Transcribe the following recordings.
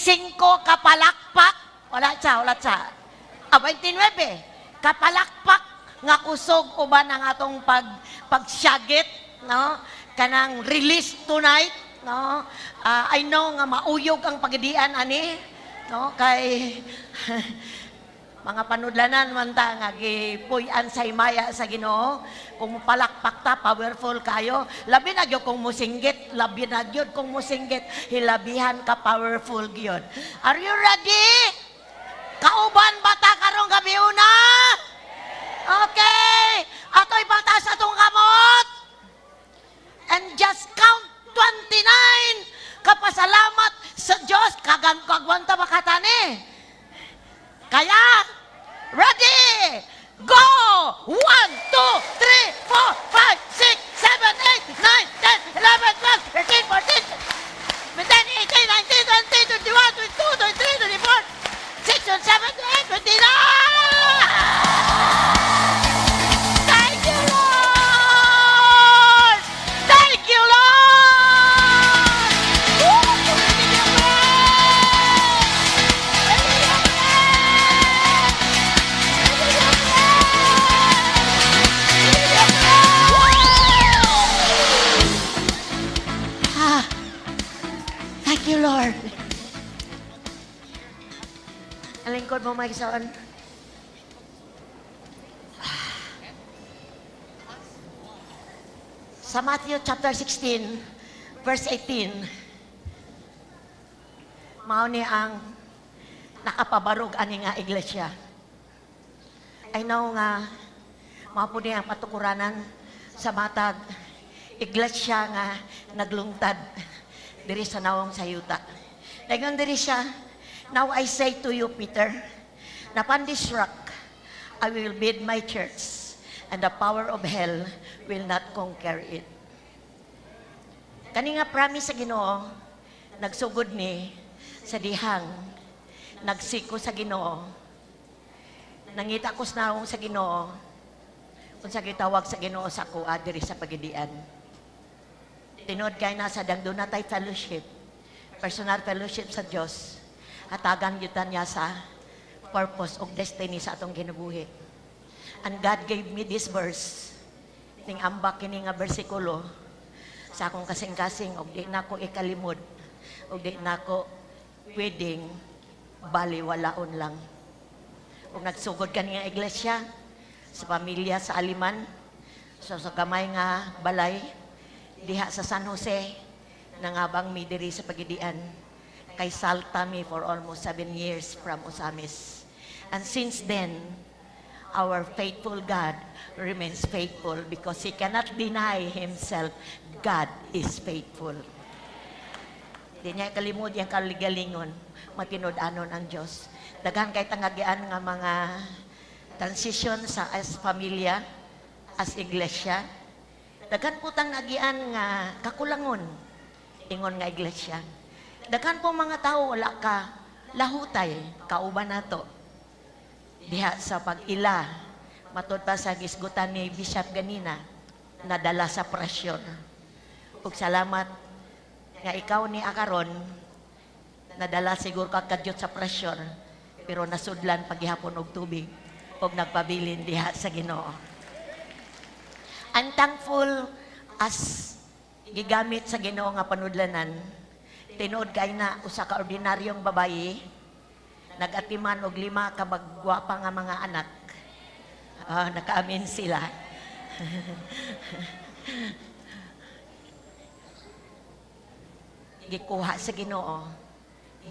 25 kapalakpak. Wala siya, wala siya. Ah, 29 kapalakpak nga kusog uban ang atong pagsyagit, no? Kanang release tonight, no? Ah, I know nga mauyog ang pagidian ani, no? Kay mga panudlanan man ta nga gipuy-an sa himaya sa Ginoo. Kung mopalakpak ta, powerful kayo. Labi na gyud kung musinggit, labi na gyud kung musinggit, hilabihan ka powerful gyud. Are you ready? Kauban ba ta karong gabi una? Okay. Ato ipataas atong kamot. And just count 29. Kapasalamat sa Diyos. Kagan kagwanta ba katani? Kaya, ready, go! 1, 2, 3, 4, 5, 6, 7, 8, 9, 10, 11, 12, 13, 14, 15, 18, 19, 20, 21, 22, 23, 24, 6, 7, 8, 29! Thank you, Lord! Thank you, Lord! Woo! Give you praise! Give you praise! Give you praise! Give you praise! Ah, thank you, Lord. Ang lingkod mo, Mike Son. Sa Matthew chapter 16, verse 18, mao ni ang nakapabarog ani nga iglesia. I know nga mao po ni ang patukuranan sa matag iglesia nga naglungtad diri sa nawong sa yuta. Dayon diri siya, "Now I say to you, Peter, na upon this rock I will build my church, and the power of hell will not conquer it." Kani nga promise sa Ginoo, nagsugod ni sa dihang nagsiko sa Ginoo. Nangita ko sa nawong sa Ginoo, unsa gitawag sa Ginoo sa akoa diri sa pagidian. Tinuod kay nasa dang doon natay fellowship, personal fellowship sa Dios. Hatagan gyud ta niya sa purpose ug destiny sa atong kinabuhi. And God gave me this verse. Ning ambak kini nga bersikulo sa akong kasing-kasing og di nako ikalimod og di nako pwedeng baliwalaon lang. Ug nagsugod kani nga iglesia sa pamilya sa Aliman, so sa gamay nga balay diha sa San Jose, nangabang mi diri sa Pagidian kay salta mi for almost 7 years from Ozamiz. And since then, our faithful God remains faithful because He cannot deny Himself. God is faithful. Di niya kalimod yung kaligalingon, matinud-anon ang Diyos. Daghan kay tangagian nga mga transition sa as pamilya, as iglesia. Daghan po tang nagian nga kakulangon, ingon nga iglesia. Daghan po mga tao wala ka lahutay, kauban nato diha sa pag-ila, matud pa sa gisgutan ni Bishop ganina, nadala sa pressure. Ug salamat nga ikaw ni akaron nadala siguro ka kadyot sa pressure, pero nasudlan paghihapon og tubig ug nagpabilin diha sa Ginoo. I'm thankful as gigamit sa Ginoo nga panudlanan. Tinuod kay na usa ka ordinaryong babayi, nagatiman og lima ka magwapa nga mga anak. Ah, nakaamin sila. Gikuha sa Ginoo,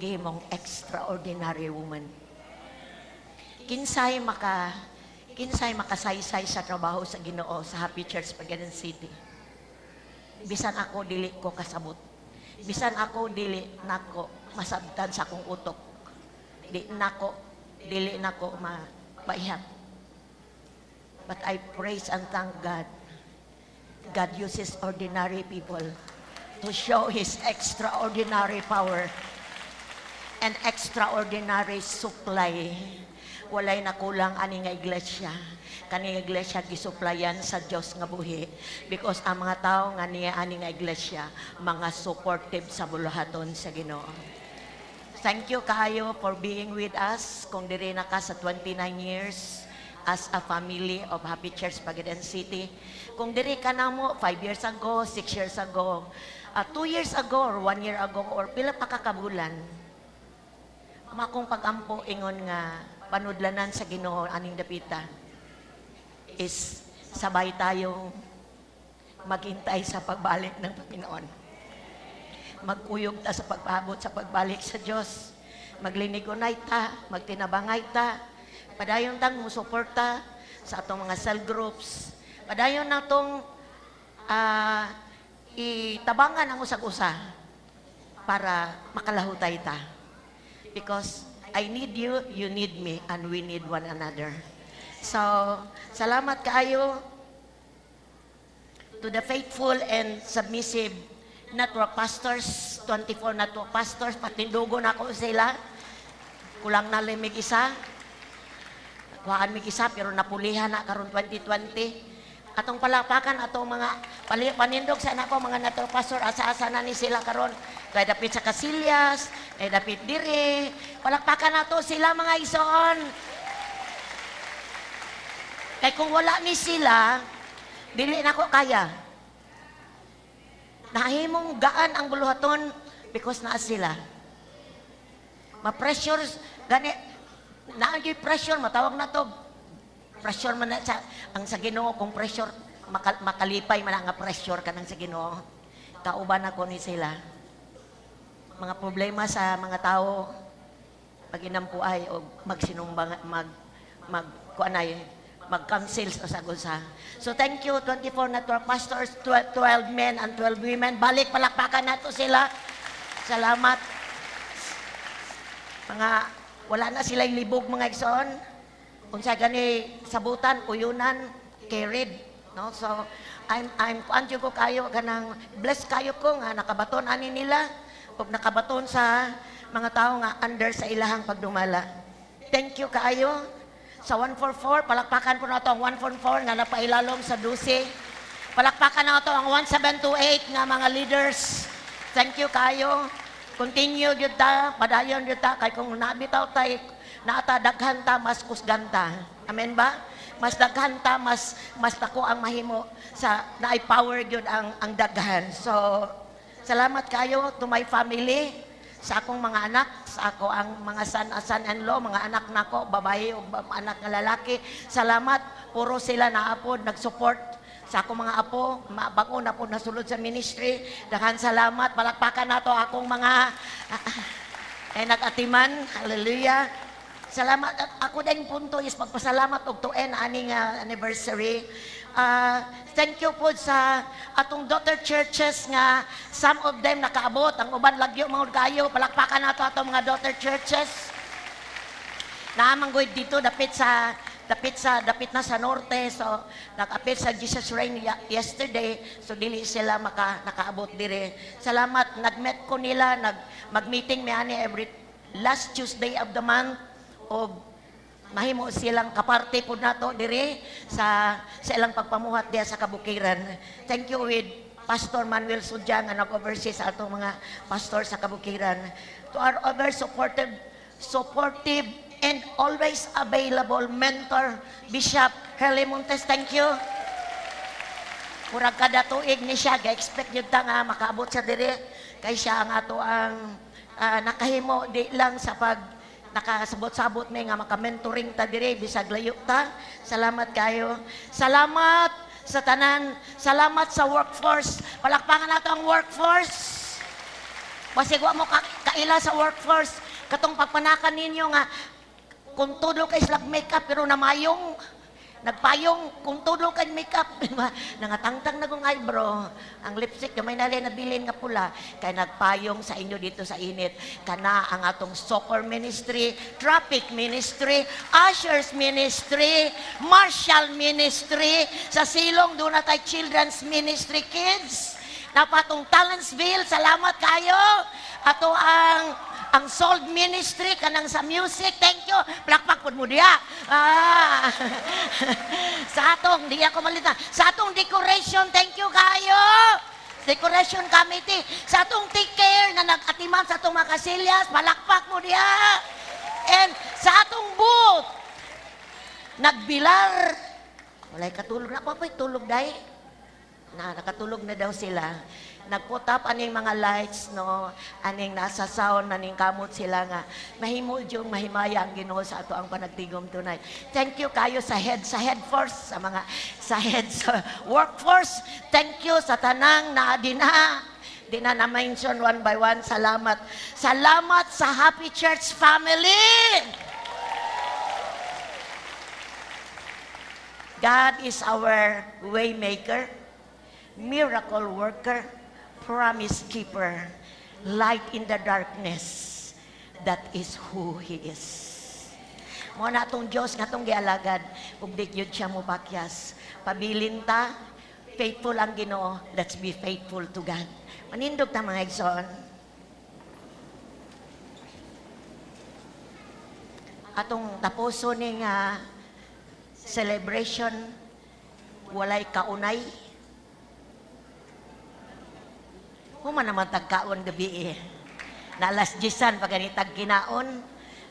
gihimong extraordinary woman. Kinsay makasaysay sa trabaho sa Ginoo sa Happy Church Pagadian City? Bisan ako, dili ko kasabot. Bisan ako, dili nako masabtan sa akong utok. Di nako dili nako mapaihap. But I praise and thank God. God uses ordinary people to show His extraordinary power and extraordinary supply. Walay nakulang ani nga iglesia. Kani nga iglesia gisuplayan sa Dios nga buhi because ang mga tao nga niya ani nga iglesia mga supportive sa buluhaton sa Ginoo. Thank you kaayo for being with us kung diri na ka sa 29 years as a family of Happy Church Pagadian City. Kung diri ka na mo 5 years ago, 6 years ago, 2 years ago, or 1 year ago, or pila pa ka kabulan, akong pagampo ingon nga panudlanan sa Ginoo aning dapita is sabay tayong maghintay sa pagbalik ng Panginoon. Magkuyog ta sa pagpaabot sa pagbalik sa Diyos. Maglinigonay ta, magtinabangay ta, padayon tang musuporta sa atong mga cell groups. Padayon natong itabangan ang usag-usa para makalahutay ta. Because I need you, you need me, and we need one another. So, salamat kaayo to the faithful and submissive network pastors, 24 network pastors, patindugo na ako sila. Kulang na lang mig isa. Kuhaan mig isa, pero napulihan na karon 2020. Atong palakpakan atong mga panindog sa nako mga network pastor, asa-asa na ni sila karon. Kay dapit sa Casillas, kay dapit dire. Palakpakan nato sila, mga igsoon. Kay kung wala ni sila, dili na ko kaya. Nahimong gaan ang buluhaton because naa sila. Ma-pressure, gani, naa gyud pressure, matawag na to, pressure man na sa, ang sa Ginoo kung pressure, makalipay man ang nga pressure kanang sa Ginoo. Kauban ako ni sila. Mga problema sa mga tao, pag inampuay o magsinumbang, mag, mag, kuanay, mag-counsel sa sagusa. So thank you, 24 network pastors, 12 men and 12 women. Balik palakpakan nato sila. Salamat. Mga wala na sila libog, mga igsoon. Unsa gani sabutan, uyunan, carried, no? So I'm kuan jud ko kayo, kanang bless kayo ko nga nakabaton ani nila ug nakabaton sa mga tao nga under sa ilahang pagdumala. Thank you kaayo sa 144. Palakpakan po nato ang 144 nga napailalom sa 12. Palakpakan nato ang 1728 nga mga leaders. Thank you kayo. Continue gyud ta, padayon gyud ta kay kung nabitaw tay naata daghan ta, mas kusgan ta. Amen ba? Mas daghan ta, mas mas dako ang mahimo sa naay power gyud ang daghan. So salamat kayo to my family, sa akong mga anak, sa ako ang mga son-in-law, mga anak nako, babae o anak nga lalaki. Salamat, puro sila naapod, nag-support sa akong mga apo, bago na po nasulod sa ministry. Daghan salamat, palakpakan nato akong mga eh, nag-atiman. Hallelujah. Salamat. At ako din punto is magpasalamat og to end aning anniversary. Thank you po sa atong daughter churches nga some of them nakaabot, ang uban lagyo mga kayo. Palakpakan nato atong mga daughter churches. Naamang goy dito dapit sa dapit na sa norte, so nag-apil sa Jesus Reign yesterday, so dili sila nakaabot dire. Salamat, nag-met ko nila, mag-meeting mi ani every last Tuesday of the month og mahimo silang kaparte po nato dire sa ilang pagpamuhat diya sa kabukiran. Thank you with Pastor Manuel Sudya nga nag-oversee sa atong mga pastor sa kabukiran. To our over supportive supportive and always available mentor, Bishop Herley Montes, thank you. Murag kada tuig ni siya, ga-expect yun ta nga makaabot siya dire. Kay siya ang ato ang nakahimo di lang sa pag nakasabot-sabot mi nga maka-mentoring ta dire bisag layo ta. Salamat kayo. Salamat sa tanan. Salamat sa workforce. Palakpakan nato ang workforce. Basig wa mo kaila sa workforce. Katong pagpanakan ninyo nga kung tudlo kay slag makeup pero namayong nagpayong kung tudlo kay makeup, nangatangtang na kong eyebrow, ang lipstick gamay na rin nabilin nga pula kay nagpayong sa inyo dito sa init. Kana ang atong soccer ministry, traffic ministry, ushers ministry, marshal ministry. Sa silong doon na tay children's ministry, kids napatong Talentsville. Salamat kayo. Ato ang Sold Ministry kanang sa music. Thank you. Plakpak pud mo diya. Ah. Sa atong di ako malita. Sa atong decoration, thank you kayo. Decoration committee, sa atong take care nga nag-atiman sa atong mga kasilyas, palakpak mo diha. And sa atong booth, nagbilar. Walay katulog na ako, tulog day. Na, nakatulog na daw sila. Nag-put up aning mga lights, no, aning nasa sound, aning kamot sila nga. Mahimo yung mahimaya ang Ginoo sa ato ang panagtigom tonight. Thank you kayo sa head force, sa mga, sa head sa workforce. Thank you sa tanang na dinha. Di na na-mention one by one. Salamat. Salamat sa Happy Church family! God is our waymaker, miracle worker, promise keeper, light in the darkness. That is who He is. Mao na atong Diyos nga atong gialagad, ug di gyud siya mopakyas. Pabilin ta, faithful ang Ginoo, let's be faithful to God. Manindog ta, mga igsoon. Atong tapuso ni nga celebration, walay kaunay. Human naman tagkaon gabi eh. Na alas 10 pa ganitag kinaon.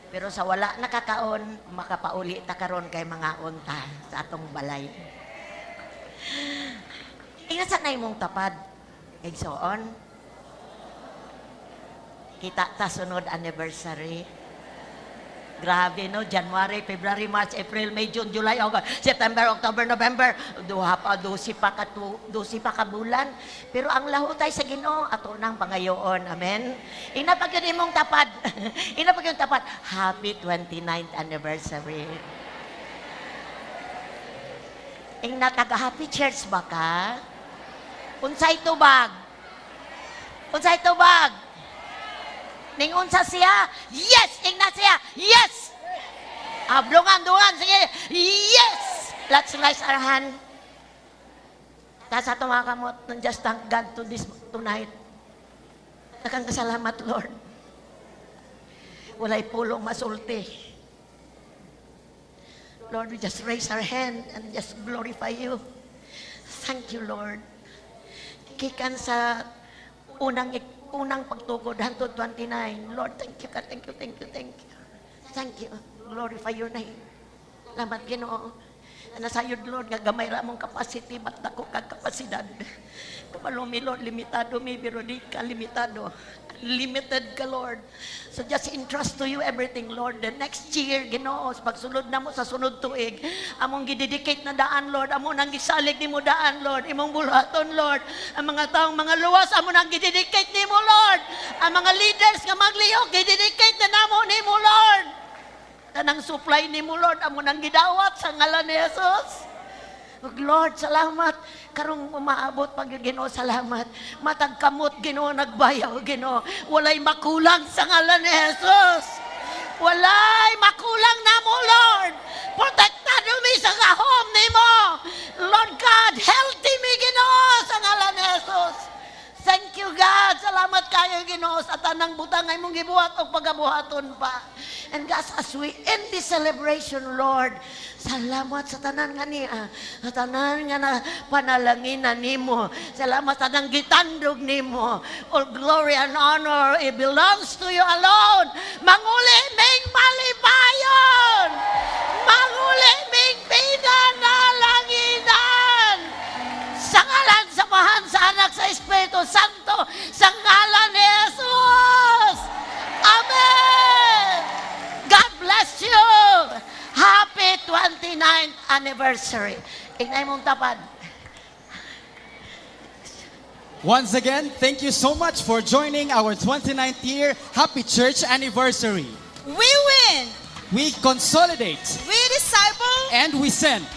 Pero sa wala nakakaon, makapauli ta karon kay mga unta sa atong balay. Ingat sa imong tapad. Igsoon. Kita ta sunod anniversary. Grabe, no? January, February, March, April, May, June, July, August, September, October, November. Duha pa, 12 pa ka bulan. Pero ang lahutay sa Ginoo, ato nang pangayoon. Amen? Ina pa gyud imong tapad. Ina pa gyud tapad. Happy 29th anniversary. Ingna taga Happy Church ba ka? Unsay tubag? Unsay tubag? Ning unsa siya? Yes! Ingna siya! Yes! Ah, dungan, dungan. Sige. Yes! Let's raise our hand. Taas ato mga kamot. Just thank God to this tonight. Daghang kasalamat, Lord. Walay pulong masulti. Lord, we just raise our hand and just glorify you. Thank you, Lord. Gikan sa unang pagtukod hangtod 29. Lord, thank you, thank you, thank you, thank you. Thank you. Glorify your name. Salamat, Ginoo. Nasayod, Lord, nga gamay ra mong capacity, ba't dako kag kapasidad. Kabalo mi, Lord, limitado mi, pero di ka limitado. Limited ka, Lord. So just entrust to you everything, Lord. The next year, Ginoo, pagsulod na mo sa sunod tuig, among gidedicate na daan, Lord. Amo nang gisalig nimo daan, Lord. Imong buluhaton, Lord. Ang mga taong mga luwas, amo nang gidedicate nimo, Lord. Ang mga leaders nga maglihok, gidedicate na namo nimo, Lord. Tanang supply nimo, Lord, amo nang gidawat sa ngalan ni Jesus. Lord, salamat. Karong umaabot pag Ginoo, salamat. Matag kamot, Ginoo, nagbayaw, Ginoo. Walay makulang sa ngalan ni Jesus. Walay makulang namo, Lord. Protektado mi sa gahom nimo. Lord God, healthy mi, Ginoo, sa ngalan ni Jesus. Thank you, God. Salamat kayo, Ginoo, sa tanang butang ay mong gibuhat o pagabuhaton pa. And God, as we end this celebration, Lord, salamat sa tanan nga niya, sa tanan nga na panalanginan nimo. Salamat sa tanang gitandog nimo. All glory and honor, it belongs to you alone. Manguli ming malipayon. Manguli ming pinanalanginan. Sa ngalan sa Amahan, sa Anak, sa Espiritu Santo, sa ngalan ni Jesus. Amen! God bless you! Happy 29th anniversary. Ignay mong tapad. Once again, thank you so much for joining our 29th year Happy Church anniversary. We win! We consolidate We disciple and we send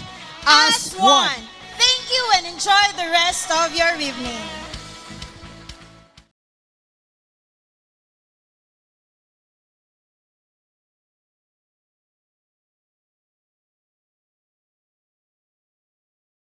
as one. Thank you and enjoy the rest of your evening.